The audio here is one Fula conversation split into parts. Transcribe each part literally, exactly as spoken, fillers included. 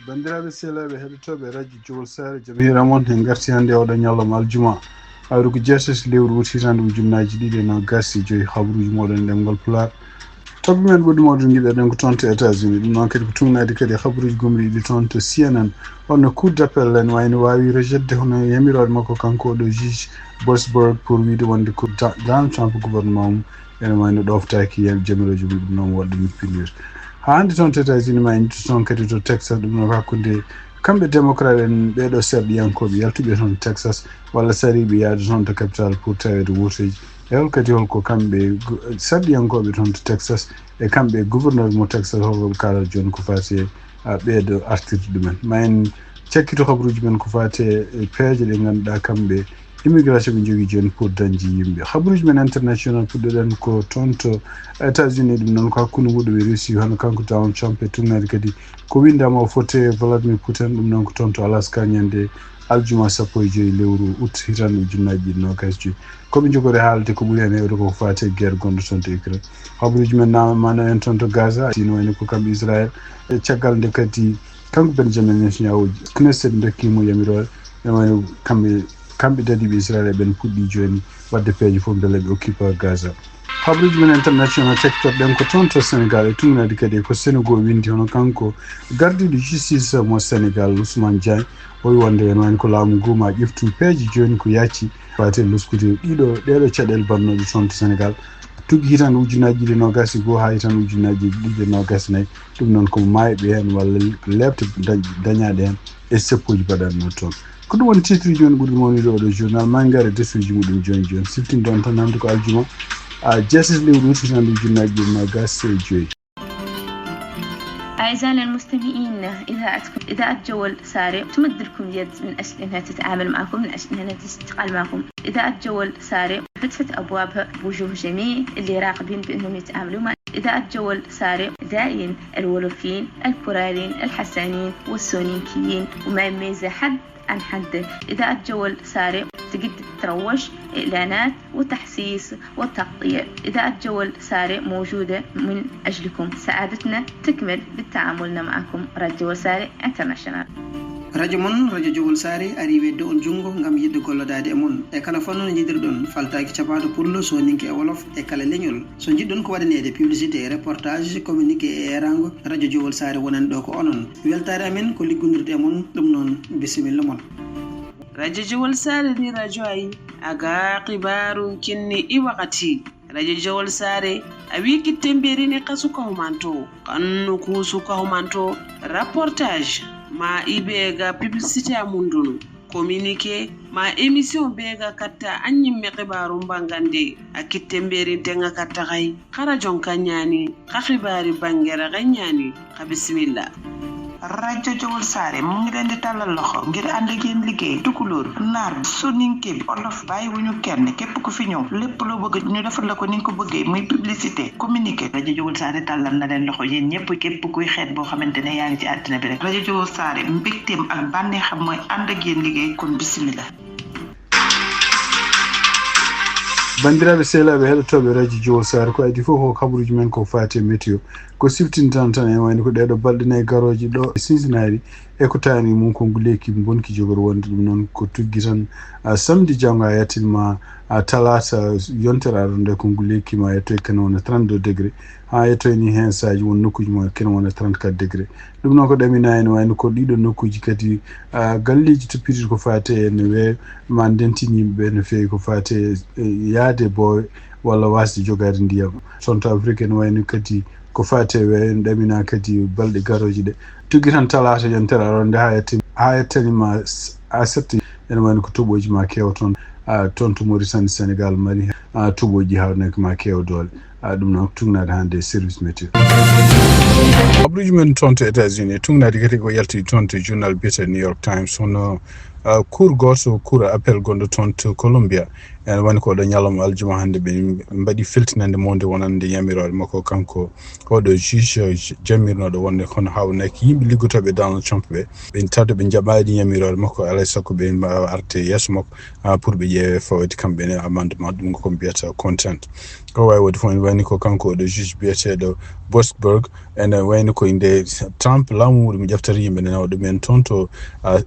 Banndiraaɓe sehlaaɓe heɗotooɓe radio Jowol Saare, jam hiiran mon. En ngarti hannde oɗo ñalawma aljuma, awru ko jeetati lewru ut hitande ujunnaaji ɗiɗi e noogas e joyi. Habruuji mooɗon e ɗemngal Pulaar. Toɓɓe men ɓurɗe mooɗon ngiɗoɗen ko toon to États-Unis. Ɗum noon kadi ko tugnaade kadi e habruuji gomɗi ɗi toon to C N N. Hono Cour d'appel en wayno waawi rejetde hono yamiroore makko kanko oɗo juge Boasberg pour wiide wonde ko Da-, Donald Trump gouvernement mum ene wayno ɗoftaaki yam-, jamiroje mum, ɗum noon waɗde min pinnir. Haa hannde toon to États-Unis, ma en njettu toon kadi to Texas, ɗum noon ko hakkunde kamɓe démocrate en ɓeeɗo serɗiyankooɓe yaltuɓe toon to Texas, walla sariiɓe yahde toon to capital pour taweede wooteeji. E hol kadi holko kamɓe gu-, serɗiyankooɓe toon to Texas e kamɓe gouverneur mo Texas, holko ɓe kaalata jooni ko faati e, a, ɓeeɗo artirde ɗumen? Ma en cakkito habruuji men ko faati e peeje ɗe ngannduɗaa kamɓe immigration ɓe njogii jooni pour dañde yimɓe. Habruuji men international puɗɗoɗen ko toon to États-Unis, ɗum noon ko hakkunde muɗum e Russie, hono kanko Donald Trump e tugnaade kadi ko winndaama o foti e Vladimir Putin, ɗum noon ko toon to Alaska ñande aljuma sappo e joyi lewru ut hitande ujunnaaji ɗiɗi noogas e joyi. Ko ɓe njogori haalde ko ɓuri heen heewde ko faati e guerre gonɗo toon to Ukraine. Habruuji men naamano en toon to Gaza, tino wayno ko kamɓe Israël. E caggal nde kadi kanko Benjamin Netanyahu, Knesset ndokkii mo yamiroore, ene wayno kamɓe, kamɓe dadiiɓe Israël ɓen puɗɗii jooni waɗde peeje fof mbele ɓe okkipa Gaza. Habruuji men international cakkitorɗen ko toon to Sénégal e tugnaade kadi ko Senego winndi hono kanko gardiiɗo justice mo Sénégal Ousmane Diagne, o wi wonde ene wayno ko laamu ngu ma ƴeftu peeje jooni ko yaaccii faati e luskude ɗiɗo, ɗeeɗo caɗeele baɗnooɗe toon to Sénégal. Tuggi hitande ujunnaaji ɗiɗi e noogas e goo haa hitande ujunnaaji ɗiɗi e noogas e nayi. Ɗum noon ko maayɓe heen walla leepte dañ-, dañaaɗe heen e seppuuji baɗanno toon. Ko ɗum woni titre jooni ɓurɗo mawnude oɗo journal. Ma en ngar e desuuji muɗum jooni jooni. Siftinɗon tan hannde ko aljuma, a, jeetati lewru ut hitande ujunnaaji ɗiɗi e noogas e joyi. أعزائنا المستمعين، إذاعتكم، إذاعة جول ساري، تمد لكم يد من أجل أنها تتعامل معكم، من أجل أنها تشتغل معكم. إذاعة جول ساري فتحت أبوابها بوجوه جميل اللي راغبين بأنهم يتعاملوا مع إذاعة جول ساري. دائين، الولوفيين، الكوراليين، الحسانيين والسونينكيين، وما يميز حد عن حد. إذاعة جول ساري تقدر تروج، إعلانات وتحسيس وتغطية. إذاعة جول ساري موجودة من أجلكم. سعادتنا تكمل بالتعاملنا معكم. راديو ساري انترناشونال. Radio mon, Radio Jowol Saare, ari weddo on junngo ngam yiɗde gollodaade e mon. E kala fannu no njiɗirɗon, faltaaki capaaɗo pullo, sooninke e wolof, e kala leñol. So njiɗɗon ko waɗaneede publicité, reportage, communiqué e eeraango, Radio Jowol Saare wonan ɗo ko onon. Weltaare amen ko liggondirde e mon, ɗum noon, bisimilla mon. Radio Jowol Saare ndi radio ayi, aga xibaaru kinni i wakati. Radio Jowol Saare, a wi kitte mberini xasu kahumanto, xannu kuusu kahumanto, reportage, ma i be ga publicité a mundunu, communiqué, ma émission be ga katta a ñimme xibaaru mbangande, a kitte mberin tenga katta xay. Xara jonka ñaani, xa xibaari bangere xa ñaani, xa bisimilla. Radio Jowol Saare mu ngi leen di tàllal loxo ngir ànd ak yéen liggéey. Tukulóor, naar, soninke bi, olof, bàyyiwuñu kenn. Képp ku fi ñëw, lépp loo bëgg ñu defal la ko ni nga ko bëggee, muy publicité, communiqué. Radio Jowol Saare tàllal na leen loxo yéen ñëpp, képp kuy xeet boo xamante ne yaa ngi ci àddina bi rek. Radio Jowol Saare, mbégteem ak bànneexam mooy ànd ak yéen liggéey, kon bisimilla. Banndiraaɓe sehlaaɓe heɗotooɓe radio Jowol Saare, ko adii fof ko kabaruuji men ko faati e météo. Ko siftintan tan, en wayno ko ɗeeɗo balɗe nayi garooje ɗo e Cincinnati, e ko taani mum ko ngu lekki mbonki jogori wonde. Ɗum noon ko tuggi tan, a, samedi janngo haa yettin ma, a, talaata yontere arore nde ko ngu lekki ma yettoy kene wona trente-deux degré, haa yettoy ni heen saaji won nokkuuji ma kene wona trente-quatre degré. Ɗum noon ko ɗamina en wayno ko ɗiɗo nokkuuji kadi, a, galleeji toppitiiɗi ko faati e no we-, ma ndentini yimɓe ɓe no feewi ko faati e, e yahde boowe walla waasde jogaade ndiyam. Toon to Afrique ene wayno kadi ko faati e weeyo, ene ɗamina kadi balɗe garooje ɗe. Tuggi tan talaata yontere arore nde haa yettani, haa yettani ma s-, a setti, ene wayno ko toɓooji ma keew toon, a, toon to Mauritanie, Sénégal, Mali, a, toɓooji haawnaki ma keew doole. A, ɗum noon tugnaade hannde e service météo. Habruuji men toon to États-Unis, tugnaade kadi ko yalti toon to journal biyetee New York Times, hono, a, cour gooto, cour appel gonɗo toon to Columbia, Ene woni ko ɗo ñalawma aljuma hannde ɓe mbaɗi feltinande mawnde wonande yamiroore makko kanko oɗo juge jamirnoɗo wonde kono hawnaki yimɓe liggotooɓe Donald Trump ɓe ɓe tawde ɓe njaɓaani yamiroore makko alay sago ɓe mbawa arde yeeso makko pour ɓe ƴeewe fawde kamɓe ne amendement ɗum ko mbiyata content. Ko wawi wonde fof ene wayni ko kanko oɗo juge biyeteɗo Bosberg ene wayni ko inde Trump laamu muɗum ƴeftata yimɓe nana ɗumen toon to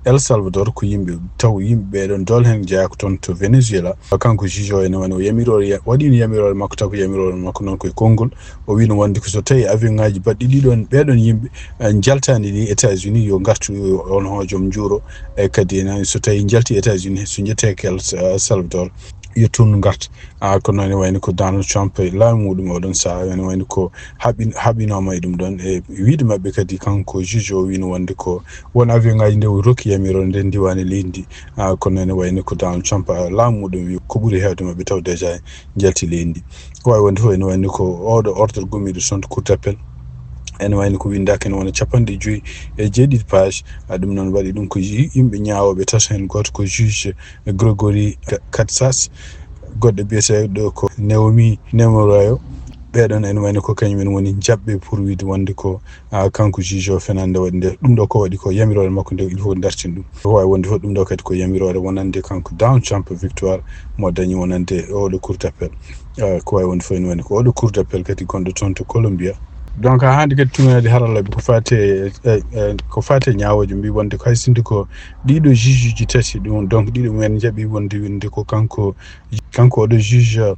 El Salvador ko yimɓe taw yimɓe ɓeɗon dool hen jeeya ko toon to Venezuela. Kanko juge o ene wayni o yamiroore waɗino yamiroore makko taw ko yamiroore makko noon koye konngol o wino wonde ko so tawi avion ngaji baɗɗi ɗiɗon ɓeɗon yimɓe jaltani ɗi États-Unis yo gartu on ho joom juuro e kadi ene so tawi jalti États-Unis so jetteke El Salvador yo toon garta. Kono ene wayni ko Donald Trump e laamu muɗum oɗon saha ene wayni ko haɓi haɓinoma e ɗum ɗon e wiide maɓɓe kadi kanko juge o wino wonde ko won avion ngaji nde o rokki yamiro nde ndiwani leydi ndi. Kono ene wayni ko Donald Trump laamu muɗum wi ko ɓuuri hewde maɓɓe taw déjà jalti leydi ndi. Ko wawi wonde fof ene wayni ko oɗo ordre gommiɗo son to cour d'appel ene wayni ko windaka ene wona capanɗe joyyi e jeeɗiɗi page. Ɗum noon waɗi ɗum ko yimɓe ñawoɓe tato hen goto ko juge Gregory Katsas, goɗɗo biyeteɗo ko Naomi Nemoroyo. Ɓeɗon ene wayni ko kañum en woni jaɓɓe pour wiide wonde ko kanko juge o fenande waɗi nde ɗum ɗo ko waɗi ko yamiroore makko nde il faut dartin ɗum. Ko wawi wonde fof ɗum ɗo kadi ko yamiroore wonande kanko Donald Trump victoire mo dañi wonande oɗo cour d'appel. Ko wawi wonde fof ene wayni ko oɗo cour d'appel kadi gonɗo toon to Colombia. Donc ha hande kadi tuminade haralleɓe ko fate ko fate ñawoje mbi wonde ko hay sinde ko ɗiɗo juge uji tati ɗum donc ɗiɗo mumen jaɓi wonde winde ko kanko kanko oɗo juge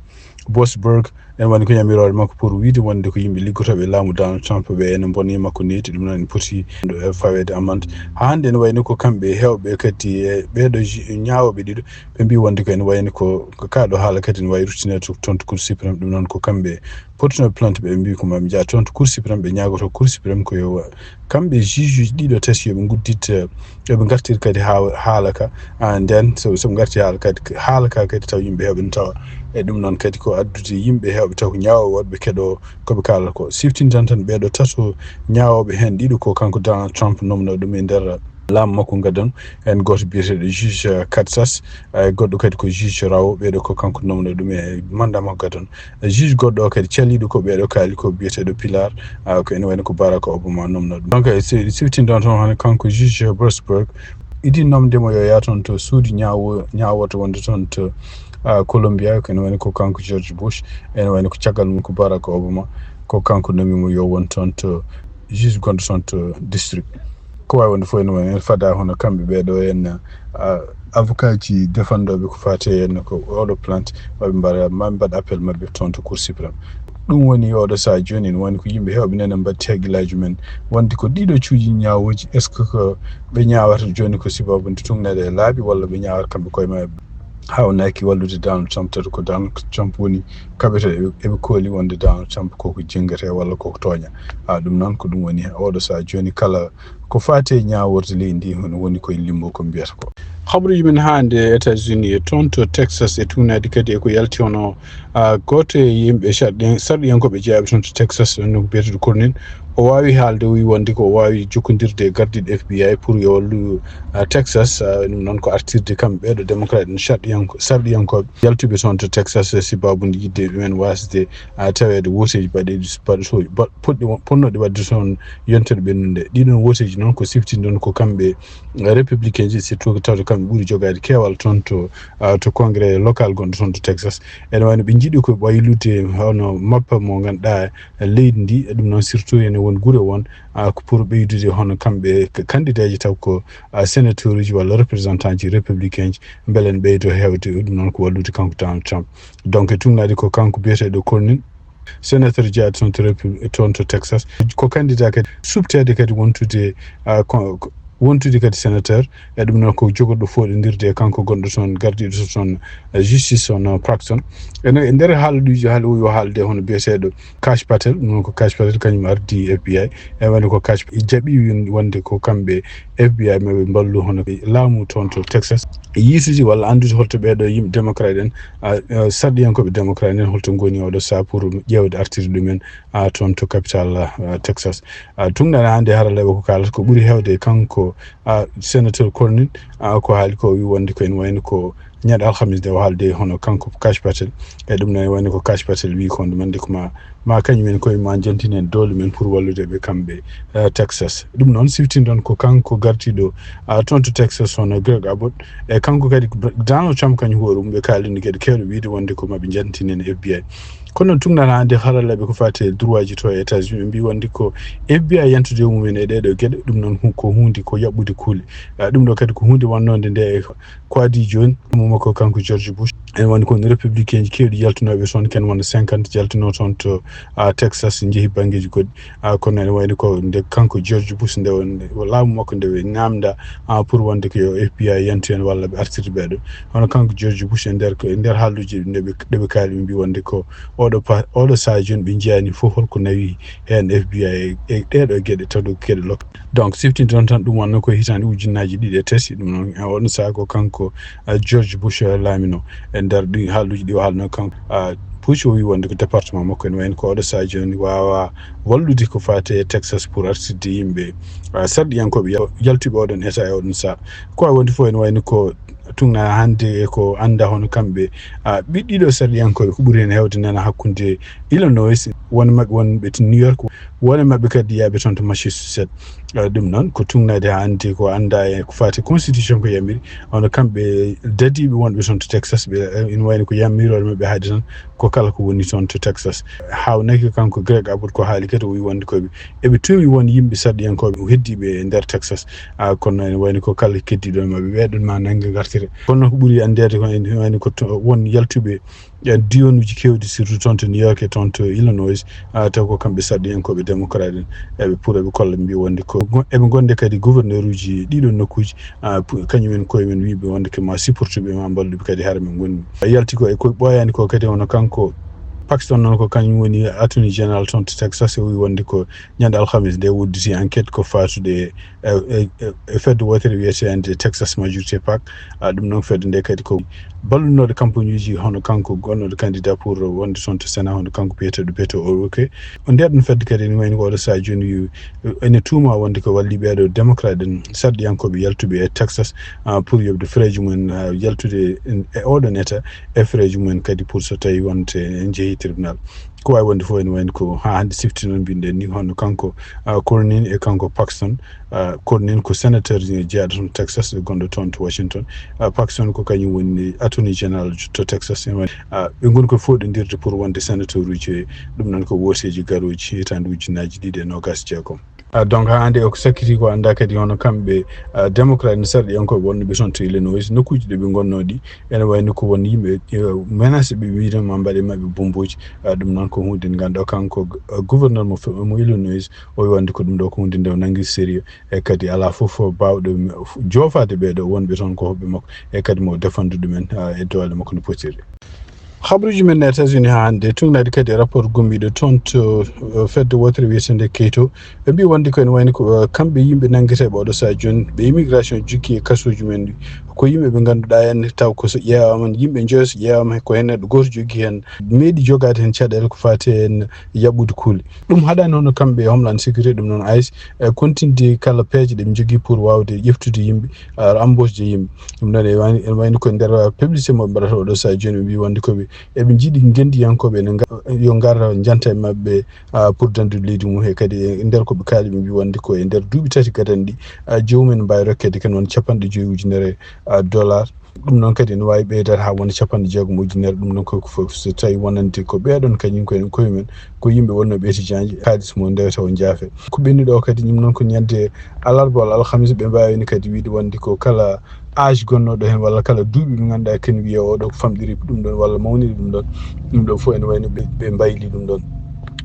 Bosberg ene wayni ko yamiroore makko pour wiide wonde ko yimɓe liggotoɓe laamu Donald Trump ɓe ene bonni makko neeti ɗum noon ene poti fawede amande. Ha hande ene wayni ko kamɓe hewɓe kadi e ɓeɗo ñawoɓe ɗiɗo ɓe mbi wonde ko ene wayni ko kaɗo haala kadi ne wawi ruttinede toon to cour suprême ɗum noon ko kamɓe potino plainte ɓe mbi ko maɓe jaa toon to cour suprême ɓe ñagoto cour suprême ko yo kamɓe juge uji ɗiɗo tati yoɓe guddit yoɓe gartir kadi ha haala ka nden soɓe garti haala kadi haala ka kadi taw yimɓe hewɓe ne tawa e ɗum noon kadi ko addude yimɓe hewɓe taw ko ñawoɓe woɗɓe keɗo koɓe kaalata ko siftintan tan ɓeɗo tato ñawoɓe hen ɗiɗo ko kanko Donald Trump nomno ɗum e nder laamu makko gaddan en goto biyeteɗo juge Katsas e goɗɗo kadi ko juge Rawo ɓeɗo ko kanko nomno ɗum e mandat makko gaddan juge goɗɗo o kadi caliɗo ko ɓeɗo kaali ko biyeteɗo Pilar ko ene wayno ko Barack Obama nomno ɗum donc siftinɗon toon hano kanko juge Brosberg idi nomdemo yo yaa toon to suudu ñaawo ñaawoto wonde toon to Colombia ko ene wayno ko kanko George Bush ene wayno ko caggal mum ko Barack Obama ko kanko nomimo yo won toon to juge gonɗo toon to district. Ko wawi wonde fof ene wayno fada hono kamɓe ɓeɗo en avocat ji defandooɓe ko fate en ko oɗo plainte maɓe mbaɗa maɓe mbaɗa appel maɓɓe toon to cour suprême. Ɗum woni oɗo saha joni ene woni ko yimɓe hewɓe nene mbatti haqqillaji mumen wonde ko ɗiɗo cuuji ñawoji est ce que ko ɓe ñawata joni ko sibabude tungneɗe e laabi walla ɓe ñawata kamɓe koye maɓɓe hawnaki wallude Donald Trump tato ko Donald Trump woni kaɓeto eɓe kooli wonde Donald Trump koko jingete walla koko tooña. Ha ɗum noon ko ɗum woni oɗo saha joni kala ko fate ñaworde leydi ndi hono woni koye limbo ko mbiyata ko. Habruji men ha nde États-Unis e toon to Texas e tuunadi kadi e ko yalti hono goto e yimɓe sarɗiyankoɓe jeeyaɓe toon to Texas no ko biyeteɗo Cornyn o wawi haalde o wi wonde ko o wawi jokkodirde e gardiɗo F B I pour yo wallu Texas ɗum noon ko artirde kamɓe ɓeɗo démocrate en sarɗiyankoɓe yaltuɓe toon to Texas sibabude yidde ɗumen wasde tawede woteji baɗeɗi baɗotoji potnoɗi wadde toon yontere ɓennude ɗiɗon woteji noon ko siftinde ɗon ko kamɓe républicain ji surtout ko tawde kamɓe ɓuuri jogade keewal toon to to congrès local gonɗo toon to Texas ene wayno ɓe jiiɗi ko waylude hono mappa mo ganduɗa leydi ndi ɗum noon surtout ene won guure won ko pour ɓeydude hono kamɓe candidat ji taw ko sénateur uji walla représentant ji républicain ji beele ne ɓeydo hewde ɗum noon ko wallude kanko Donald Trump. Donc e tunngaade ko kanko biyeteeɗo Cornyn sénateur jeyaɗo toon to Repu- toon to Texas ko candidat kadi supteede kadi wontude wontude kadi sénateur e ɗum noon ko jogorɗo fooɗondirde e kanko gonɗo toon gardiiɗo to toon justice on Paxton ene e nder haalduuji haali o yo haalde hono biyeteeɗo Kash Patel ɗum noon ko Kash Patel kañum ardi F B I e woni ko Kash jaɓi wonde ko kamɓe F B I maɓe mballu hono laamu toon to Texas yiitude walla anndude holto ɓeeɗo yimɓe démocrate en sarɗiyankooɓe démocrate en holto ngoni oɗo saha pour ƴeewde artirde ɗumen toon to capital Texas. Tunɗan hannde haralleeɓe ko kaalata ko ɓuri heewde kanko sénateur Cornyn ko haali ko wi wonde ko ene wayno ko Ñande alhamis nde o haalde hono kanko Kash Patel. E ɗum noon woni ko Kash Patel wi kon ɗum, anndi ko ma, ma kañum en koye ma jantin en doole men pour wallude ɓe kamɓe, eh, Texas. Ɗum noon siftindon ko kanko gartiiɗo, ah, toon to Texas hono Greg Abbott. E kanko kadi Donald Trump kañum hoore mum ɓe kaalini geɗe keewɗe wiide wonde ko maɓe jantinen F B I. Kono noon tuugnaade hannde haralleeɓe ko faati e droit ji to e États-Unis ɓe mbi wonde ko F B I yantude e mumen e ɗeeɗo geɗe, ɗum noon hu-, ko huunde ko yaɓɓude kuule. Ah, ɗum ɗo kadi ko huunde wonnode nde e ko adii jooni, mo makko kanko George Bush. Ene woni ko républicain ji keewɗi yaltunooɓe toon, ken wona cinquante yaltunoo toon to, ah, Texas, njehi banngeeji goɗɗi. Ah, kono ene wayno ko nde kanko George Bush nde won, laamu makko nde ɓe ñaamda, ah, pour wonde ko yo F B I yantu en walla ɓe artirde ɓeeɗo. Hono kanko George Bush e nder ko, e nder haalluuji nde ɓe, ɗe ɓe kaali, ɓe mbi wonde ko oɗo pa-, oɗo sahaa jooni ɓe njiyaani fof holko nawi heen F B I e, e ɗeeɗo geɗe, taw ko geɗe lok-, donc, siftinde noon tan, ɗum wonno ko hitaande ujunnaaji ɗiɗi e tati, ɗum noon, e oɗon sahaa ko kanko, eh, George Bush, eh, laamino. E nder ɗi haalluuji ɗi o haalno kanko, ah, Bush o wi wonde ko département makko ene wayno ko oɗo sahaa jooni waawa wallude ko faati e Texas pour artirde yimɓe, ah, sarɗiyankooɓe yal-, yaltuɓe oɗon état e oɗon sahaa. Ko waawi wonde fof ene wayno ko tuugna hannde e ko annda hono kamɓe, ah, ɓiɗɗiɗo sarɗiyankooɓe ko ɓuri heen heewde nana hakkunde Illinois, won maɓɓe wonɓe to New York, won e maɓɓe kadi yaaɓe toon to Massachusetts. Eh, ɗum noon ko tuugnaade haa hannde ko annda e ko faati constitution ko yamiri. Hono kamɓe dadiiɓe wonɓe toon to Texas, ɓe, eh, ina wayno ko yamiroore maɓɓe haade tan ko kala ko woni toon to Texas. Haawnaki kanko Greg Abbott ko haali kadi o wi wonde ko ɓe, eɓe tuumi won yimɓe sarɗiyankooɓe heddiiɓe e nder Texas. Ah, kono ene wayno ko kala keddiiɗo e maɓɓe ɓeeɗon ma nannge ngartire. Kono noon ko ɓuri anndeede ko ene wayno ko to-, won yaltuɓe e diiwanuuji keewɗi, surtout toon to New York e toon to Illinois, ah, taw ko kamɓe sarɗiyankooɓe démocrate en, eɓe pour eɓe kolla mbi wonde ko go-, eɓe ngonde kadi gouverneur uji ɗiɗo nokkuuji, ah, pu-, kañum en koye men wiiɓe wonde ko ma supporté ɓe, ma mballu ɓe kadi hara ɓe ngoni. Yalti ko e ko ɓooyaani ko kadi hono kanko Paxton noon ko kañum woni attorney general toon to Texas, o wi wonde ko ñande alhamis nde udditi enquête ko faatude e, e, e, e fedde wootere wiyeteende Texas Majority PAC. Ah, ɗum noon fedde nde kadi ko ballunooɗo campagne uji hono kanko gonnooɗo candidat pour wonde toon to Sénat, hono kanko biyeteeɗo Beto O'Rourke. O nder ɗum fedde kadi ene wayno ko oɗo sahaa jooni, eh, ene tuuma wonde ko walli ɓeeɗo démocrate en sarɗiyankooɓe yaltuɓe e Texas, ah, pour yoɓde freeji mumen, ah, yaltude en e oɗon état e freeji mumen kadi pour so tawi wonte en jehi tribunal. Ko waawi wonde fof ene wayno ko haa hannde sifti noon mbinɗen ni, hono kanko, ah, Cornyn e kanko Paxton. Ah, Cornyn ko sénateur jeyaaɗo toon Texas, gonɗo toon to Washington. Ah, Paxton ko kañum woni attorney general to Texas. Ene wayno, ah, ɓe ngoni ko fooɗondirde pour wonde sénateur uji. Ɗum noon ko wooteeji garooji hitaande ujunnaaji ɗiɗi e noogaas e jeegom. Ah, donc, haa hannde ko sakkiti ko annda kadi hono kamɓe, ah, démocrate en sarɗiyankooɓe wonɓe toon to Illinois, nokkuuji ɗo ɓe ngonnoo ɗi, ene wayno ko won yimɓe, eh, menace ɓe mbiino ma mbaɗe maɓɓe bombuuji. Ah, ɗum noon ko huunde nde ngannduɗaa kanko, ah, gouverneur mo fe-, mo Illinois, o wi wonde ko ɗum ɗo ko huunde nde o nanngiri sérieux, e kadi alaa fof baawɗo joofaade ɓeeɗo wonɓe toon ko hoɓɓe makko, e kadi mo défendre ɗumen, ah, e doole makko no potiri. Habaruuji men e États-Unis haa hannde, tuugnaade kadi e rapport gombiiɗo toon to, eh, fedde wootere wiyeteende Cato. Ɓe mbii wonde ko ene wayno ko, eh, kamɓe yimɓe nanngeteeɓe oɗo sahaa jooni, ɓe immigration jokki e kasuuji men ɗi. Ko yimɓe ɓe ngannduɗaa en taw ko so ƴeewaama, yimɓe njoyo so ƴeewaama, ko heen neɗɗo gooto jogii heen, meeɗi jogaade heen caɗeele ko faati heen yaɓɓude kuule. Ɗum haɗaani hono kamɓe e Homeland Security, ɗum noon ICE, e kontinde kala peeje ɗe ɓe njogii pour waawde ƴeftude yimɓe, ah, embauche de yimɓe. Ɗum noon e wayno, e wayno ko nder publicité mo ɓe mbaɗata oɗo sahaa jooni, ɓe mbii wonde ko ɓe, eɓe njiɗi ngenndiyankooɓe ene nga-, yo ngar njanta e maɓɓe, ah, pour danndude leydi mum. E kadi e nder ko ɓe kaali, ɓe mbii wonde ko e nder duuɓi tati gadani ɗi, ah, joomum en mbaawi rokkeede ken won capanɗe joyi ujunere, ah, dollar. Ɗum noon kadi ene waawi ɓeydaade haa wona capanɗe jeegom ujunere. Ɗum noon ko, ko fof so tawi wonande ko ɓeeɗon kañum ko en koye men, ko yimɓe wonnooɓe étudiant ji, kaalis mo ndewta o jaafe. Ko ɓenni ɗo kadi, ɗum noon ko ñande alarba walla alhamis, ɓe mbaawino kadi wiide wonde ko kala âge gonnooɗo heen walla kala duuɓi ɓe ngannduɗaa ken wiye oɗo ko famɗiri ɗum ɗon walla mawniri ɗum ɗon, ɗum ɗon fof ene wayno ɓe, ɓe mbayli ɗum ɗon.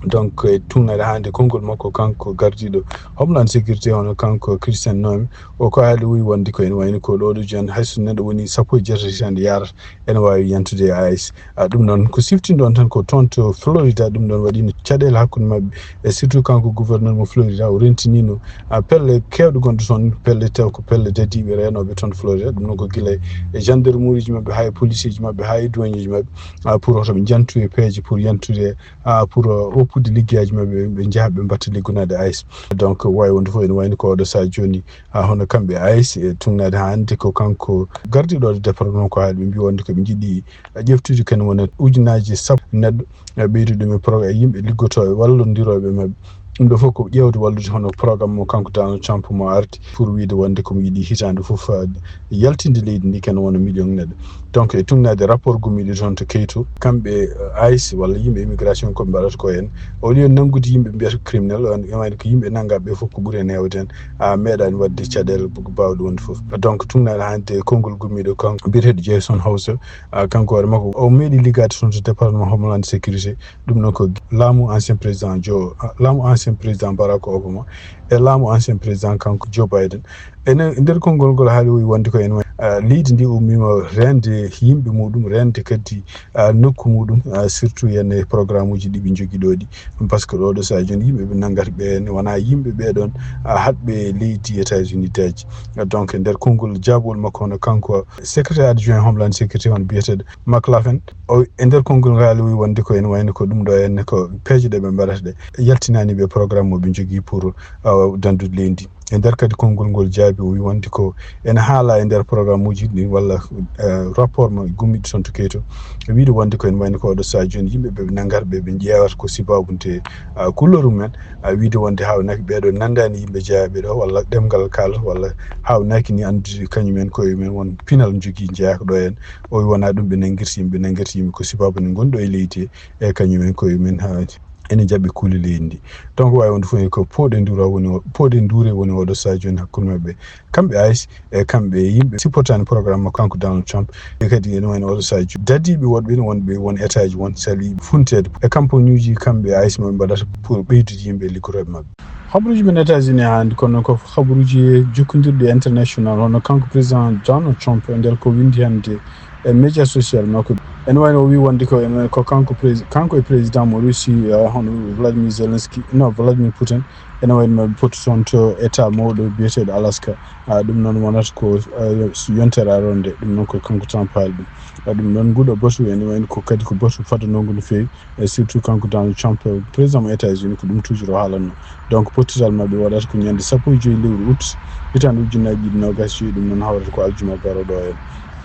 Donc, e tuugnaade hannde konngol makko kanko gardiiɗo Homeland Security, hono kanko Christian Noem, o ko haali wi wonde ko ene wayno ko ɗo ɗo jooni, hay so neɗɗo woni sappo e jeetati hitaande yaarata, ene waawi yantude e ICE. Ah, ɗum noon ko siftinɗon tan ko toon to Florida, ɗum ɗon waɗino caɗeele hakkunde maɓɓe, e surtout kanko gouverneur mo Florida, o rentinino, ah, pelle keewɗe gonɗe toon, pelle taw ko pelle dadiiɓe reenooɓe toon Florida, ɗum noon ko gila e gendarmerie ji maɓɓe, haa e police ji maɓɓe, haa e douane ji maɓɓe, ah, pour hoto ɓe njantu e peeje pour yantude, ah, pour, uh, woppude liggeyaaji maɓɓe, ɓe njaha ɓe mbatta liggonaade ice. Donc, waawi wonde fof ene wayni ko oɗo sahaa jooni, haa hono kamɓe ice e tugnaade haa hannde ko kanko gardiiɗo oɗo département ko haali ɓe mbi wonde ko ɓe njiɗi ƴeftude kene wona ujunaaji sappo neɗɗo, e ɓeydude ɗum e pro-, e yimɓe liggotooɓe wallondirooɓe maɓɓe. Ɗum ɗo fof ko ƴeewde wallude hono programme mo kanko Donald Trump mo arti pour wiide wonde ko mo yiɗi hitaande fof, eh, yaltinde leydi ndi kene wona million neɗɗo. Donc, e tugnaade rapport gummiiɗo toon to Kyoto, kamɓe, eh, ice walla yimɓe immigration ko ɓe mbaɗata ko en, au lieu nanngude yimɓe mbiyata ko criminel, on, ene wayno ko yimɓe nanngaaɓe fof ko ɓuri en heewde en, a meeɗaani waɗde caɗeele baawɗe wonde fof. Donc, tugnaade hannde konngol gummiiɗo kanko biyeteeɗo Jason Hauser, a, kanko hoore makko o meeɗi liggaade toon to département Homeland Sécurité. Ɗum noon ko laamu ancien président Joe, laamu ancien président Barack Obama e laamu ancien président kanko Joe Biden. Ene nder konngol ngol haali o wi wonde ko ene, ah, leydi ndi ummiima reende yimɓe muɗum, reende kadi, ah, nokku muɗum, ah, surtout ene programme uji ɗi ɓe njogii ɗo ɗi. Par ce que ɗo ɗo so a jooni yimɓe ɓe nanngata ɓe ne wona yimɓe ɓe ɗon, ah, haɗɓe leydi États-Unis daji. Donc e nder konngol jaabol makko hono kanko secrétaire adjoint Homeland Sécurité hono biyeteeɗo McLaughlin, o, e nder konngol ngal, o wi wonde ko ene wayno ko ɗum ɗo henne ko peeje ɗe ɓe mbaɗata ɗe yaltinaani ɓe programme mo ɓe njogii pour, uh, danndude leydi. E nder kadi konngol ngol jaabi, o wi wonde ko ene haala e nder programme uji ɗi walla, uh, rapport mo gummiiɗo toon to Kyoto, wiide wonde ko ene wayno ko oɗo sahaa jooni yimɓe ɓe ɓe nanngata ɓe, ɓe ƴeewata ko sibaabu nde, uh, couleur mumen, uh, wiide wonde haawnaaki ɓeeɗo nanndaani yimɓe jeyaaɓe ɗo walla ɗemngal kaalata walla haawnaaki ni anndude kañum en koye mumen won pinal njogii njeyaa ko ɗo heen. O wi wonaa ɗum ɓe nanngirta yimɓe, ɓe nanngirta yimɓe ko sibaabu nde ngonɗo e leydi he, e kañum en koye mumen haa ene jaɓi kuule leydi ndi. Donc waawi wonde fof ko pooɗe nduura woni o, pooɗe nduure woni oɗo sahaa jooni hakkunde maɓɓe. Kamɓe ice e kamɓe yimɓe supportaani programme mo kanko Donald Trump. E kadi ene wayno oɗo sahaa jooni dadiiɓe woɗɓe ene wonɓe won état ji won sali funteede. E campagne uji kamɓe ice mo ɓe mbaɗata pour ɓeydude yimɓe liggotooɓe maɓɓe. Habaruuji men États-Unis hannde, kono ko habaruuji jokkondirɗi international, hono kanko président Donald Trump e nder ko winndi hannde e média social makko. Ene wayno o wi wonde ko, ene wayno ko kanko prés-, kanko e président mo Russie, eh, hono Vladimir Zelensky, non, Vladimir Putin, ene wayno maɓe poti toon to état mawɗo biyeteeɗo Alaska. Ah, ɗum noon wonata ko, eh, yontere aronde, ɗum noon ko kanko Trump haali ɗum. Ah, ɗum noon nguɗo batu ene wayno ko kadi ko batu fadanongu no feewi. E surtout kanko Donald Trump, président mo États-Unis, ko ɗum toujours o haalanno. Donc pottital maɓɓe waɗata ko ñande sappo e joyi lewru août, hitaande ujunnaji ɗiɗi nogas joyi, ɗum noon hawrata ko aljuma garoɗo o en.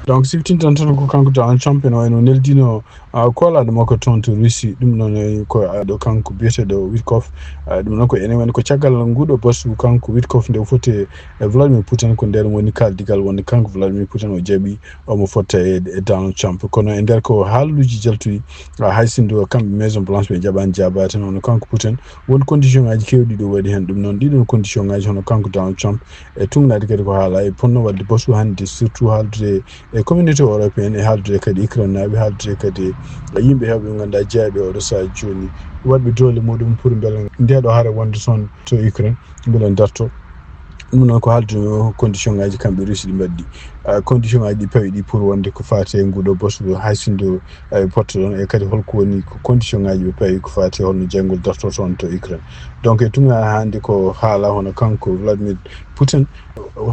Donc siftintan tan ko kanko Donald Trump ene wayno neldino, ah, koolaɗo makko toon to Russie, ɗum noon, eh, ko aɗo kanko biyeteɗo Witkoff. Ah, ɗum noon ko ene wayno ko caggal nguɗo basu kanko Witkoff nde o foti e Vladimir Putin, ko nden woni kaldigal wonde kanko Vladimir Putin o jaɓi omo fotta e, e Donald Trump. Kono e nder ko haaluuji jaltuɗi, ah, hay sinno kamɓe Maison Blanche ɓe jaɓaani jaabaade tan, hono kanko Putin, won condition ngaji kewɗi ɗo waɗi heen. Ɗum noon ɗiɗon condition ngaji hono kanko Donald Trump e tugnaade kadi ko haala e ponno waɗde basu hannde, surtout haaldude e communauté européenne e haaldude kadi Ukraine naaɓe, haaldude kadi e yimɓe heewɓe ɓe ngannduɗaa jeyaaɓe oɗo sahaa jooni waɗɓe doole muɗum pour mbele ndeɗo hare wonde toon to Ukraine, mbele darto. Ɗum noon ko haaldude condition ngaji kamɓe Russie ɗi mbaɗi. Ah, condition ngaji ɗi pawi ɗi pour wonde ko faati e nguɗo basu hay sinno, eh, potto ɗon, e kadi holko woni ko condition ngaji ɓe pawi ko faati holno jeyngol darto toon to Ukraine. Donc e tugnaade hannde ko haala hono kanko Vladimir Putin,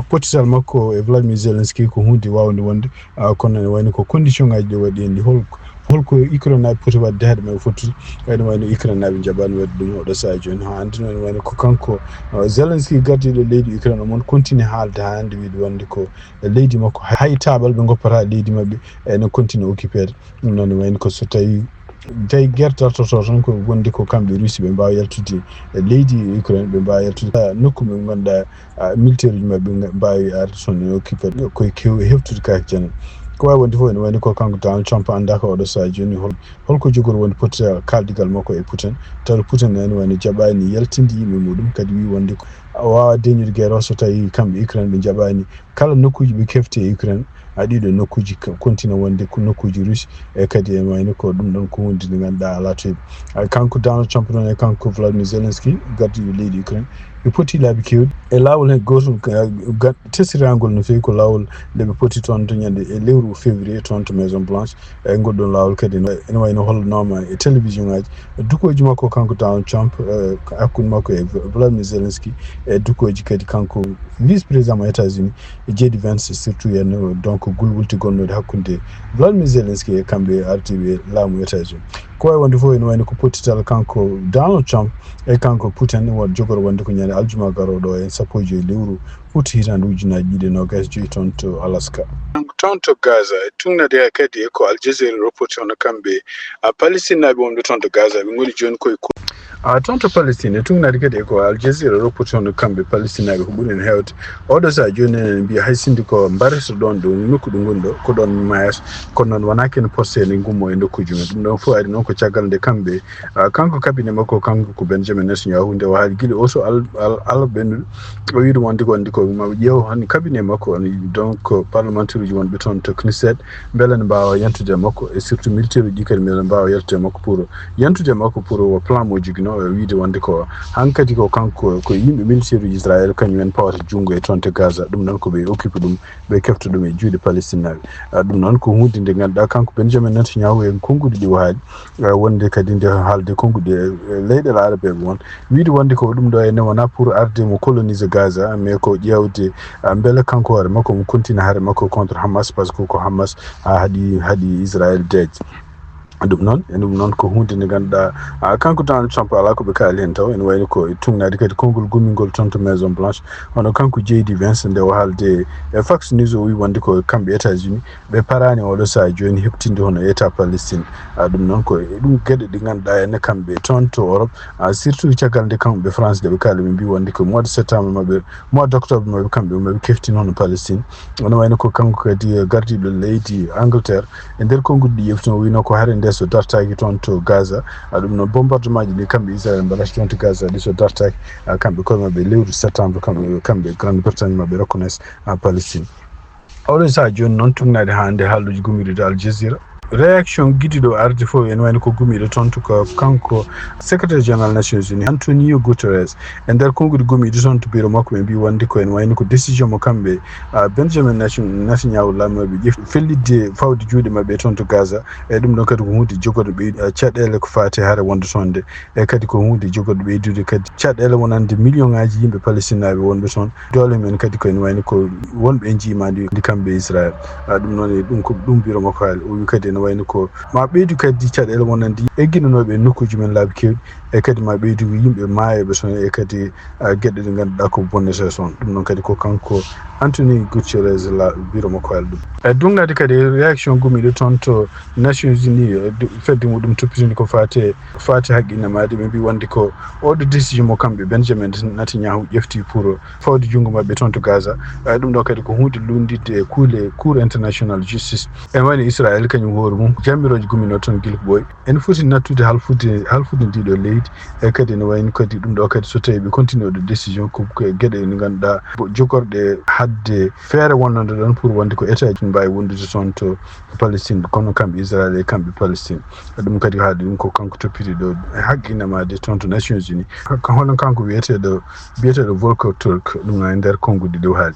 pottital makko e Vladimir Zelensky ko hunde wawnde wonde, ah, kono ene wayno ko condition ngaji ɗi waɗi en ɗi hol-, holko Ukraine naaɓe poti waɗde haade maɓe fottude. Ene wayno Ukraine naaɓe njaɓaani waɗde ɗum oɗo sahaa jooni. Haa hannde noon ene wayno ko kanko, ah, Zelensky gardiiɗo leydi Ukraine omon continue haalde haa hannde wiide wonde ko leydi makko hay taaɓal ɓe ngoppata leydi maɓɓe ene continue occupeede. Ɗum noon ene wayno ko so tawi tawi guerre dartoto tan ko wonde ko kamɓe Russie ɓe mbaawa yaltude e leydi Ukraine, ɓe mbaawa yaltude nokku ɓe ngannduɗaa, ah, militaire uji maɓɓe nga-, mbaawi arde toon e occupé koye kew-, heftude kaake janane. Ko waawi wonde fof ene wayno ko kanko Donald Trump anndaa ko oɗo sahaa jooni hol-, holko jogori wonde pottital kaaldigal makko e Putin. Tawa Putin ene wayno jaɓaani yaltinde yimɓe muɗum, kadi wi wonde ko o waawaa deñude guerre o so tawi kamɓe Ukraine ɓe njaɓaani kala nokkuuji ɓe kefti e Ukraine, a ɗiɗo nokkuuji ka-, continue wonde ko nokkuuji Russie, e kadi e wayno ko ɗum ɗon ko huunde nde ngannduɗaa alaa to heɓi. A, kanko Donald Trump noon e kanko Vladimir Zelensky, gardiiɗo leydi Ukraine, ɓe poti laabi keewɗi. E laawol heen gootol, ga-, ga-, tesirangol no feewi ko laawol nde ɓe poti toon to ñande e lewru février toon to Maison Blanche. E ngol ɗon laawol kadi no, ene wayno hollanoma e télévision ngaji dukooji makko kanko Donald Trump, eh, hakkunde makko e Vladimir Zelensky, e dukooji kadi kanko vice président mo États-Unis, J D Vance, surtout en, donc, gulwulti gonnoɗi hakkunde Vladimir Zelensky e kamɓe ardiiɓe laamu États-Unis. Ko wawi wonde fof ene wayno ko pottital kanko Donald Trump e kanko Putin, won jogoro wonde ko ñande aljuma garooɗo en sappo e joyi lewru août hitaande ujunnaji ɗiɗi e nogas e joyi toon to Alaska. Toon to Gaza, e tuŋnade kadi e ko Al Jazeera reporti hono kamɓe, a, Palestine naaɓe wonɓe toon to Gaza, ɓe ngoni jooni koye ko-, a, toon to Palestine, e tuŋnade kadi e ko Al Jazeera reporti hono kamɓe Palestine naaɓe ko ɓuri en heewde. Oɗo sahaa jooni enen mbiya hay sinno ko mbarata ɗoon ɗo nokku ɗo ngoni ɗo, ko ɗoon mayata, kono noon wonaa ken poste ene ngummo e nokkuuji men. Ɗum ɗoon fof ari noon ko caggal nde kamɓe, a, kanko cabinet makko, kanko ko Benjamin Netanyahu, nde o haali gila o so al-, al-, alarba ɓennuɗo, o wiide wonde ko, wonde ko ma ɓe ƴeew hannde cabinet makko, on, donc, parlementaire uji wonɓe toon to Knesset, mbele ne mbaawa yantude e makko, e surtout militaire uji kadi mbele ne mbaawa yaltude e makko pour yantude e makko pour o plan mo joginoo, e wiide wonde ko hankadi ko kanko, ko yimɓe militaire uji Israël kañum en pawata junngo e toon to Gaza. Ɗum noon ko ɓe occupé ɗum, ɓe kefta ɗum e juuɗe Palestine naaɓe. A, ɗum noon ko huunde nde ngannduɗaa kanko Benjamin Netanyahu e konnguɗi ɗi o haali, a, wonde kadi nde haalde konnguɗi e, e leyɗeele arabeeɓe won, wiide wonde ko ɗum ɗo ene wonaa pour arde mo coloniser Gaza, mais ko ƴeewde, a, mbele kanko hoore makko mo continue haare makko contre Hamas, par ce que ko Hamas, a, haɗi, haɗi Israël deeƴde. Ɗum noon, e ɗum noon ko huunde nde ngannduɗaa, a, kanko Donald Trump alaa ko ɓe kaali heen taw, ene wayno ko e tuŋnaade kadi konngol gummingol toon to Maison Blanche, hono kanko J D Vance nde o haalde e Fox News, o wi wonde ko kamɓe États-Unis ɓe paraani oɗo sahaa jooni heɓtinde hono État Palestine. A, ɗum noon ko e ɗum geɗe ɗe ngannduɗaa ene kamɓe toon to Europe, a, surtout caggal nde kamɓe France nde ɓe kaali, ɓe mbi wonde ko mois de septembre maɓɓe, mois d'octobre maɓɓe kamɓe maɓe keftin hono Palestine. Ene wayno ko kanko kadi gardiiɗo leydi Angleterre, e nder konnguɗi ɗi ƴeftuno, o wino ko hare nde so dartaaki toon to Gaza, a, ɗum noon bombardement ji ɗi kamɓe Israël mbaɗata toon to Gaza ɗi so dartaaki, a, kamɓe koye maɓɓe lewru septembre, kamɓe, kamɓe Grande Bretagne maɓe reconnaisse, a, Palestine. Oɗo sahaa jooni noon tuŋnaade haa nde haalluuji gummiiɗi to Al Jazeera. Réaction gidiiɗo arde fof ene wayno ko gummiiɗo toon to ko kanko secrétaire général Nations Unies, Antonio Guterres. E nder konnguɗi gummiiɗi toon to bureau makko, ɓe mbi wonde ko ene wayno ko décision mo kamɓe, a, Benjamin Natan-, Netanyahu laamnooɓe ƴefti fellitde fawde juuɗe maɓɓe toon to Gaza. E ɗum ɗoon kadi ko huunde jogorde ɓeydu, a, caɗeele ko faati hare wonde toon nde. E kadi ko huunde jogorde ɓeydude kadi caɗeele wonande million ŋaaji yimɓe Palestine naaɓe wonɓe toon. Doole men kadi ko ene wayno ko wonɓe e njiimaandi ndi kamɓe Israël. A, ɗum noon e ɗum ko ɗum bureau makko haali. O wi kadi ene wayno ko ma ɓeydu kadi caɗeele wonande egginanooɓe e nokkuuji men laabi keewɗi. E kadi ma ɓeydu yimɓe maayooɓe toon, e kadi, a, geɗe ɗe ngannduɗaa ko bonnete toon. Ɗum noon kadi ko kanko Anthony Guterres la bureau makko haali ɗum. E duŋnaade kadi réaction gummiiɗo toon to Nations Unies, e du-, fedde muɗum toppitinde ko faate, faate haqqille maayde, ɓe mbi wonde ko oɗo décision mo kamɓe Benjamin Netanyahu ƴefti pour fawde junngo maɓɓe toon to Gaza. E ɗum ɗo kadi ko huunde lunnditte e kuule Cour International Justice. E wayno Israël kañum hoore mum, jammirooje gummiinoo toon gila ko ɓooyi. Ene foti nattude halfude, halfude ndi ɗo leydi. E kadi ene wayno kadi ɗum ɗo kadi so tawi ɓe continue oɗo décision ko, ko geɗe ɗe ngannduɗaa bo-, jogorɗe haɗde feere wonnande ɗoon pour wonde ko État ji mbaawi wondude toon to Palestine, kono kamɓe Israël e kamɓe Palestine. Ɗum kadi haali ɗum ko kanko toppiti ɗo e haqqille maayde toon to Nations Unies. Ka-, hono kanko wiyeteeɗo, biyeteeɗo Volker Turk, ɗum e nder konnguɗi ɗi o haali.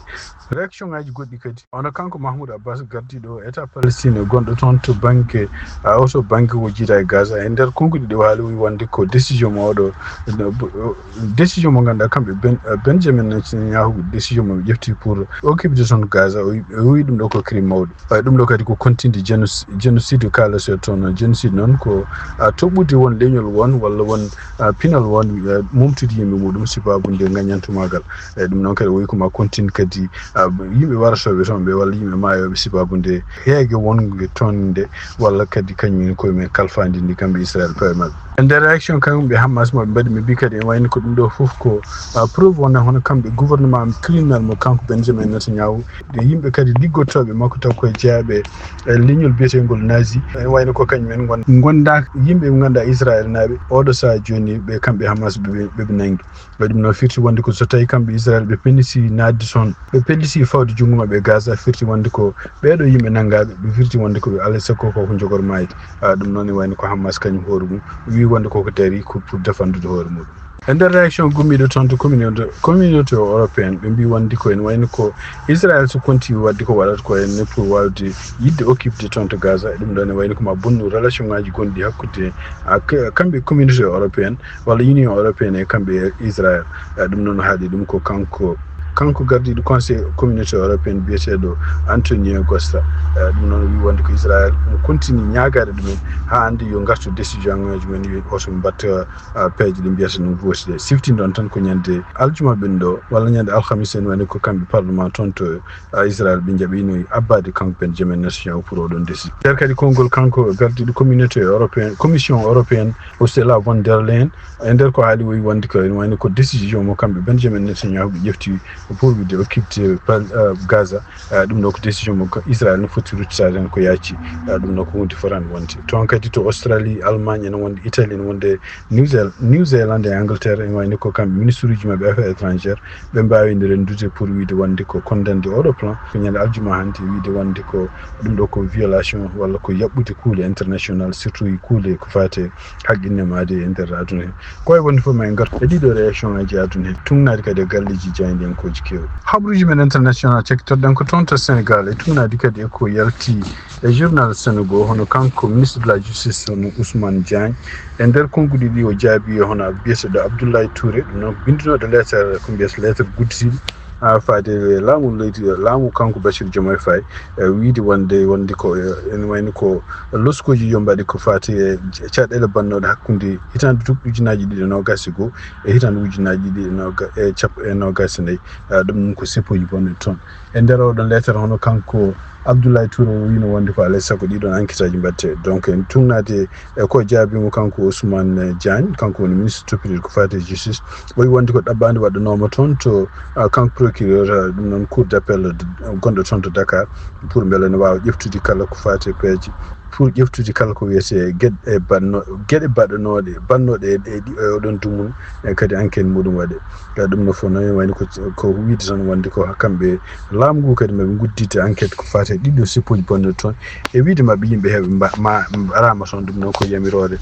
Réaction ŋaaji goɗɗi kadi, hono kanko Mahmoud Abbas, gardiiɗo État Palestine gonɗo toon to bannge, a, oto bannge ko jiida e Gaza, e nder konnguɗi ɗi o haali, o wi wonde ko décision mo oɗo, no, bo-, o, décision mo ngannduɗaa kamɓe Ben-, a, Benjamin Netanyahu, décision mo ɓe ƴefti pour occupde toon Gaza, o wi, o wi ɗum ɗo ko crime mawɗo. Ɓay ɗum ɗo kadi ko continue génoc-, génocide kaalata toon. Génocide noon ko, a, toɓɓude won leñol won walla won, a, pinal won, a, momtude yimɓe muɗum sibaabu nde ngañantumaagal. E ɗum noon kadi o wi ko ma continue kadi, a, yimɓe warotooɓe toon ɓe walla yimɓe maayooɓe sibaabu nde heege wonge toon nde walla kadi kañum en koye men kalfaandi ndi kamɓe Israël koye maɓɓe. E nder réaction kamɓe Hamas maɓe mbaɗi, ɓe mbi kadi ene wayno ko ɗum ɗo fof ko, a, preuve wonde hono kamɓe gouvernement criminel mo kanko Benjamin Netanyahu, e yimɓe kadi liggotooɓe makko taw koye jeyaaɓe e leñol biyetengol nazi. Ene wayno ko kañum en ngon-, ngonda yimɓe ɓe ngannduɗaa Israël naaɓe oɗo sahaa jooni ɓe kamɓe Hamas ɓe, ɓe, ɓe nanngi. Ɓay ɗum noon firti wonde ko so tawi kamɓe Israël ɓe pelliti naatde toon, ɓe pelliti fawde junngo maɓɓe e Gaza, firti wonde ko ɓeeɗo yimɓe nanngaaɓe, ɓe firti wonde ko ɓe alaa e sago ko, ko jogor maayde. A, ɗum noon e wayno ko Hamas kañum hoore mum wi wonde koko dari ko pour défendude hoore muɗum. E nder réaction gummiiɗo toon to communauté, communauté européenne, ɓe mbi wonde ko ene wayno ko Israël so continue waɗde ko waɗata ko enne pour waawde yiɗde occupde toon to Gaza. E ɗum ɗoon ene wayno ko ma bonnu relation ŋaaji gonɗi hakkunde, a, k-, kamɓe communauté européenne walla Union européenne e kamɓe e Israël. E ɗum noon haali ɗum ko kanko, Kanko gardiiɗo Conseil Communauté Européenne biyeteeɗo Antonio Costa, eh, ɗum noon o wii wonde ko Israël omo continue ñaagaade ɗumen haa hannde yo ngartu décision ngaji men, yo oto mbatta, ah, peeje ɗe mbiyata no vooti ɗe. Siftindo on tan ko ñande aljuma ɓenɗo walla ñande alhamis en woni ko kamɓe parlement toon to, ah, Israël ɓe njaɓino abbaade kanko Benjamin Netanyahu pour oɗon décision. Nder kadi konngol kanko gardiiɗo communauté européenne, commission européenne, Ursula von der Leyen, e nder ko haali o wii wonde ko ene wayno ko décision mo kamɓe Benjamin Netanyahu ɓe ƴefti pour wiide o kiɓte pal-, eh, Gaza. Eh, ɗum ɗo ko décision mo ka-, Israël no foti ruttitaade heen ko yaaci. Eh, ɗum ɗo ko huunde fotaani wonde. Toon kadi to Australie, Allemagne, ene wonde Italie, ene wonde New Zeal-, New Zealand e Angleterre, ene wayno ko kamɓe ministre uji maɓɓe affaires étrangères, ɓe mbaawi nde renndude pour wiide wonde ko condamnde oɗo plan, ko ñande aljuma hannde, wiide wonde ko ɗum ɗo ko violation walla ko yaɓɓude kuule international, surtout e kuule ko faati haqqille maade e nder aduna he. Ko wayi wonde fof ma en ngartu e ɗiɗo réaction ngaji aduna he, tugnaade kadi e galleeji jaayndiyankooji keewɗi. Habruuji men international cakkitorɗen ko toon to Sénégal, e tugnaade kadi e ko yalti e journal Sénégal, hono kanko ministre de la justice, hono Ousmane Diagne. E nder konnguɗi ɗi o jaabi, hono biyeteeɗo Abdoulaye Touré, ɗum noon ko binndunooɗo lettre, ko mbiyata lettre gudditiiɗo, ah, faade e laamu leydi, laamu kanko Bassirou Diomaye Faye, e wiide wonde, wonde ko, eh, ene wayno ko loskooji yo mbaɗe ko faati e caɗeele bannooɗe hakkunde hitaande tu-, ujunnaaji ɗiɗi e noogaas e goo e hitaande ujunnaaji ɗiɗi e nooga-, e cap-, e noogaas e nayi. Ah, ɗum ko seppooji bonnooɗi toon. E nder oɗon lettre hono kanko Abdoulaye Touré o wiino wonde ko alaa e sago ɗiɗon enquête aji mbaɗte. Donc en tugnaade e ko jaabi mo kanko Ousmane Diagne, kanko woni ministre toppitiiɗo ko faati e justice. O wi wonde ko ɗabbaande waɗanooma toon to, ah, kanko procureur, ah, ɗum noon cour d'appel d-, gonɗo toon to Dakar pour mbele ne waawa ƴeftude kala ko faati e peeje, pour ƴeftude kala ko wiyetee geɗe, e banno-, geɗe baɗanooɗe, bannooɗe e, e ɗi-, e oɗon dumun, e kadi enquête muɗum waɗe. E ɗum no fof noon wayno ko, ko wiide tan wonde ko kamɓe laamu ngu kadi maɓe nguddite enquête ko faati e ɗiɗo seppooji bonnooɗi toon. E wiide maɓɓe yimɓe heɓe mba-, ma, mbaɗaama toon, ɗum noon ko yamiroore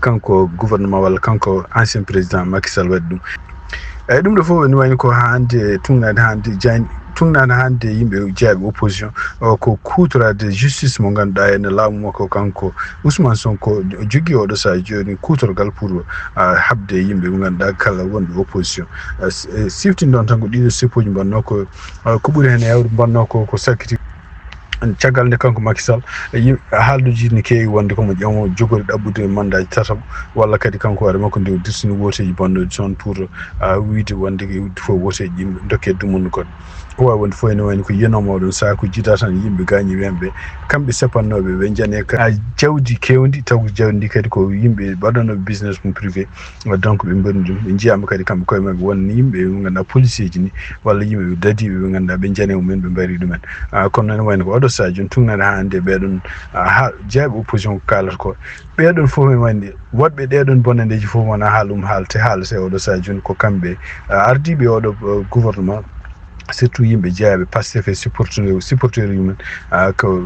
kanko gouvernement walla kanko ancien président Macky Sall waɗi ɗum. Eyyi, ɗum ɗo fof ene wayno ko hannde tugnaade hannde Diagne, tugnaade hannde yimɓe jeyaaɓe opposition, o, ko kuutoraade justice mo ngannduɗaa ene laamu makko kanko Ousmane Sonko jogii oɗo sahaa jooni kuutorgal pour, ah, haɓde e yimɓe ɓe ngannduɗaa kala wonɓe opposition. Ah, s-, eh, siftinɗon tan ko ɗiɗo seppooji mbonnoo ko, ah, ko ɓuri heen heewde mbonnoo ko, ko sakkiti. Caggal nde kanko Macky Sall, yi-, haalduuji ne keewi wonde ko mo ƴeew-, mo jogori ɗaɓɓude mandat tataɓo, walla kadi kanko hoore makko nde o dirtini wooteeji bonnooɗi toon pour, ah, wiide wonde ko fof wooteeji ɗi dokke dumunna goɗɗo. Ko waawi wonde fof ene wayno ko yiyanooma oɗon sahaa ko jiidaa tan yimɓe gaañi ɓe, kamɓe seppannooɓe ɓe njane ka jawdi keewndi, taw jawdi ndi kadi ko yimɓe mbaɗanooɓe business mum privé. Donc ɓe mbonni ɗum, ɓe njiyaama kadi kamɓe koye maɓɓe won yimɓe ɓe ngannduɗaa policier ji ni walla yimɓe ɓe dadiiɓe ɓe ngannduɗaa ɓe njane mumen ɓe mbari ɗumen. Ah, kono noon wayno ko oɗo sahaa jooni tugnaade haa hannde ɓeɗon, ah, haa jeyaaɓe opposition ko kaalata ko. Ɓeɗon fof ene wayno woɗɓe ɗeɗon bonandeeji fof wonaa haala ɗum haalte, haalate oɗo sahaa jooni ko kamɓe, ah, ardiiɓe oɗo, ah, gouvernement. Surtout yimɓe jeyaaɓe Pastef e supporter, supporter mumen, ah, ko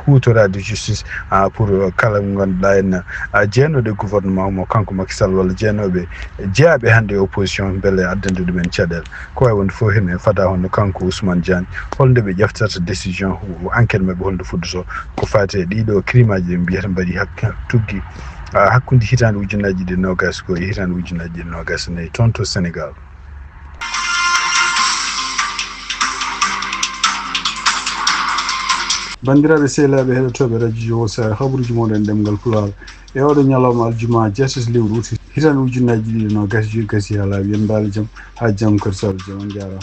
huutoraade justice, ah, pour kala mo ngannduɗaa en, ah, jeenooɗo e gouvernement mo kanko Macky Sall walla jeenooɓe jeyaaɓe hannde e opposition mbele addande ɗumen caɗeele. Ko waawi wonde fof heen e fada hono kanko Ousmane Diagne, holnde ɓe ƴeftirta décision, enquête maɓɓe holnde fuddotoo, ko faati e ɗiɗo crime aji ɗi mbiyata mbaɗi hak-, tuggi, ah, hakkunde hitaande ujunnaaji ɗiɗi noogaas ko e hitaande ujunnaaji ɗiɗi noogaas e nayi toon to Sénégal. Banndiraaɓe sehilaaɓe heɗotooɓe radio Jowol Sare, habaruuji mooɗon ɗemngal Pulaar e oɗo ñalawma aljuma jeetati lewru ut hitaande ujunnaaji ɗiɗi noogaas e joyi gasii haa laaɓi. Yo on mbaal e jam haa janngo kadi so Allah jaɓi. On njaaraama.